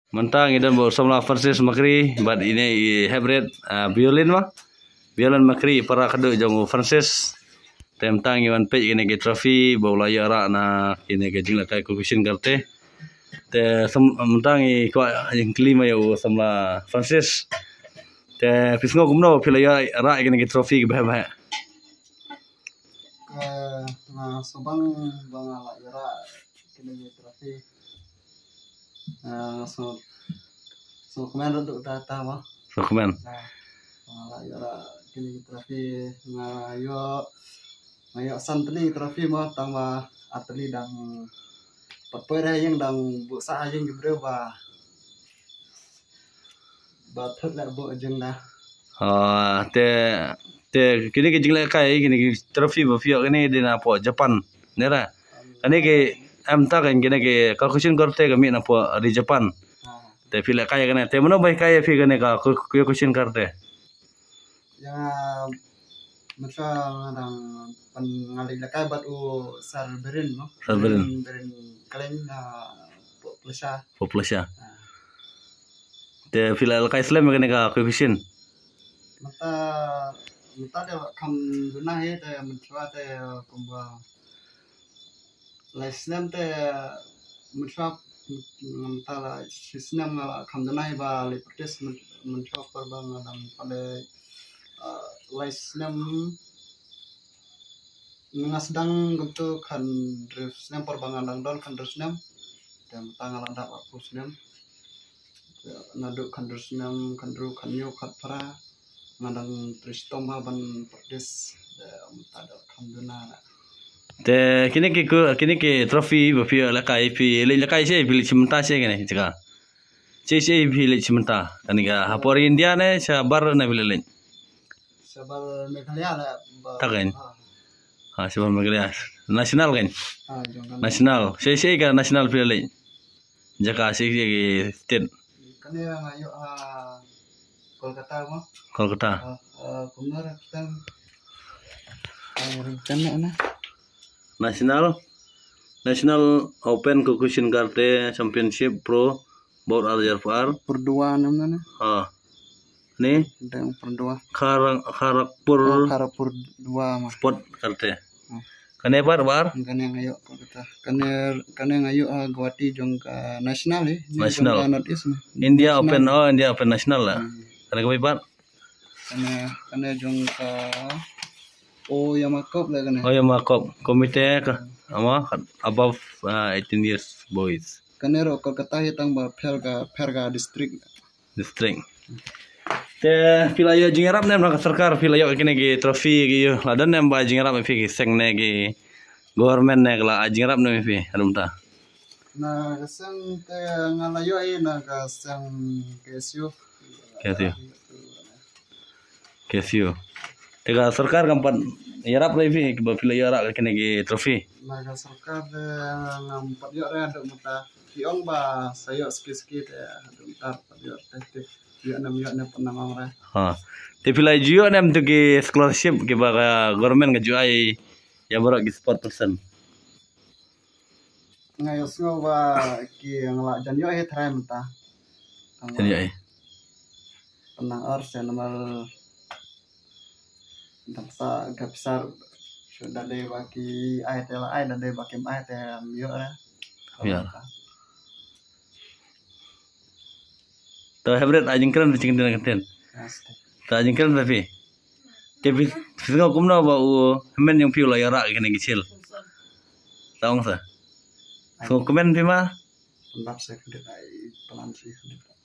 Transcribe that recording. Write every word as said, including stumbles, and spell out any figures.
Mynta ngi don bad u samla Francis Makri bad ine i hep rit, ah, Violin ma. Violin Makri, para khadduh jong u Francis. Te mynta ngi wan peit kine ki trophy ba u la ïoh rah na kine ki jinglehkai Kyokushin Karate. Te mynta ngi kwah jingkylli ma ïa u samla Francis. Te phi sngew kumno phi la ïoh rah kine ki trophy kiba heh ba heh? Nga sngewbang ba nga la ïoh rah kine ki trophy. Nga sngew, sngewkmen ruh da kata ma. Sngewkmen. Nga la ïoh rah kine ki trophy, nga ïoh, nga ïoh san tylli ki trophy ma, tang ma ar tylli dang pat poi ha ïing, dang buh sah ha ïing ki briew ba ba thut la buh jingna. Ah, te, te kine ki jinglehkai, kine ki trophy ba phi ïoh kine dei na pdeng Japan, ne ra? Kine ki, em, ta kan kine ki Kyokushin Karate ka mih na pdeng ri Japan. Te phi lehkai kine, te mano ba hikai ïa phi kine ka Kyokushin Karate? Ïa, mynta nga dang pyn, nga leit lehkai bad u Sir Biren mo. Sir Biren. Biren, Biren Klein na Pok Plasha. Pok Plasha. Te phi la lehkai slem kane ka Kyokushin? Mynta, mynta te kham duna hi te mynta te kumba lai snem te mynta, mynta la shi snem nga la kham duna hi ba leit practice mynta por ba nga dang pale, ah, lai snem nga sdang kumto khathynriew snem por ba nga dang don khathynriew snem. Te mynta nga la dap arphew snem. Naduh khathynriew snem, khathynriew, khathynñiew, khatphra nga dang trei shitom ha ban practice. Te mynta dang kham duna. Te kine ki, kine ki trophy ba phi lehkai, phi leit lehkai shi, phi leit shi mynta shi kine jaka? Shi shi phi leit shi mynta? Kane ka hapoh India ne shabar ne phi leit? Shabar Meghalaya la ba. Ta kan? Ha, shabar Meghalaya. National kan? National. Shi shi ka national phi leit? Jaka shi shi ki state? Kane nga ïoh ha Kolkata mo. Kolkata. Kumno ra kita. National, National Open Kyokushin Karate Championship Pro Bout ar hajar arphew ar. Purdua nam na. Ha. Ni? Dang Purdua. Kharagpur. Kharagpur dua ma. Sport Karate. Kane pat ba ar? Kane nga ïoh Kolkata. Kane, kane nga ïoh ha Guwahati jong ka national eh. National. Jong ka North East ni. India Open, oh, India Open national la. Kane ka pat? Kane, kane jong ka Oyama Cup la kane. Oyama Cup. Komite ka ama above, ah, eighteen years boys. Kane ruh Kolkata hi tang ba pher ka, pher ka district. District. Te phi la ïoh jingïarap ne em na ka sorkar, phi la ïoh kine ki trophy ki ïoh? La don ne em ba jingïarap phi ki seng ne ki government ne ki la ai jingïarap ne em phi haduh mynta? Na ka seng te nga la ïoh ïa na ka seng K S U. K S U. K S U. Te ka sorkar kam pat ïarap re phi ba phi la ïoh rah kine ki trophy? Na ka sorkar te ngam pat ïoh re haduh mynta. Ki ong ba sa ïoh siki siki te haduh mynta pat ïoh te, te ïoh ne em ïoh ne em pat ngam ong re. Ha. Te phi la ju ïoh ne em tu ki scholarship kiba ka government ka ju ai ïa baroh ki sport person? Nga ïohsngew ba ki, nga la jan ïoh hi trai mynta. Jan ïoh hi. Pynang ar se namar dang sa ka pisa shu da dei ba ki ai te la ai, da dei ba kim ai te ym ïoh re. Ym ïoh. To hybrid ai jingkren, jingkren, jingkren. Yes. To ai jingkren ba phi. Te phi, phi sngew kumno ba u hynmen jong phi u la ïoh rah kine ki shield? Ta ong sa. Sngewkmen phi ma? Pynlap sa khyndiat, ai plan sa khyndiat.